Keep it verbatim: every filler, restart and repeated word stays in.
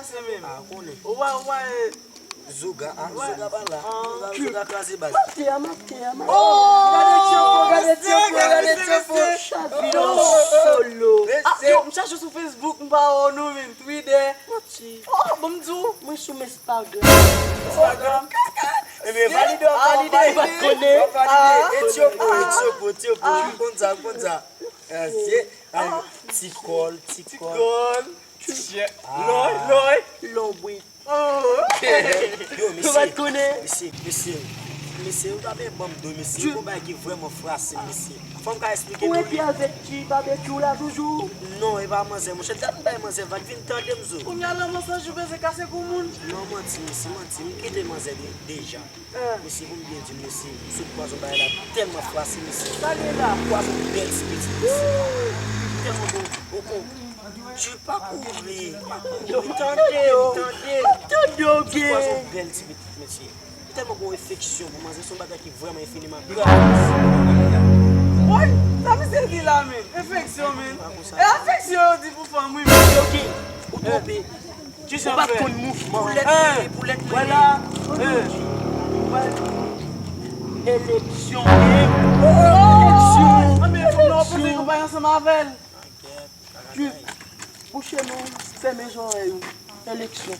Se menm. Ah, ou konnen. Ou pa, ou pa, eh, Zouga, ah, Zouga pa la. Zouga, Zouga kraze baz. Mate a, mate a, mate a. Oh, gade tyopo, gade tyopo, gade tyopo. Chavire an solo. Ah, yo, m chache sou Facebook, m pa wè w non, men Twitter. Mati. Oh, bon, m di w. Mwen sou Instagram. Instagram. Ebyen, valide, valide. Ou pa t konnen. Valide. Ah. E tyopo, e tyopo, tyopo. M konn sa, m konn sa. Ah, se, ah, ti kòl, ti kòl. Ti kòl. Ti chè. Ah. Lòy, lòy. Lonbrit. Oh. Yo, mesye, mesye, mesye, mesye, yo ta byen ban m do, mesye. Yon bagay ki vrèman frase, mesye. Fò m ka eksplike nou li. Ou rete avèk ti babekyou la toujou? Non, e pa manzè, monchè. Gad m bay manzè vag, vin tande m zo. Kounye a, lanmò san jou bezwen kase kou moun. Non, manti, mesye, manti. M kite manzè de-, deja. Mesye, pou m byen di w, mesye, m sot kwaze yon bagay la tèlman frase, mesye. Sa gen la? Kwaze yon bèl ti pitit, mesye. Tèlman bon. Ou, ou, ou pa kouri, pa kouri. Tande, tande. Tande, ok. M sot kwaze yon bèl ti pitit, mesye. Tèlman gen yon enfeksyon pou manzè, se yon bagay ki vrèman enfiniman grav, mesye. Woy, sa misye di la menm? Enfeksyon, menm. E enfeksyon yo di pou fanm, wi, men. Ok, ou twonpe. Ou pa t konn mouvman. Poulèt mwen ye, poulèt mwen ye. Vwala. Eleksyon, wi. Eleksyon. Anben, fanm nan, w panse nou pa ansanm avè l? Bouche nou, fèmen zòrèy ou. Eleksyon.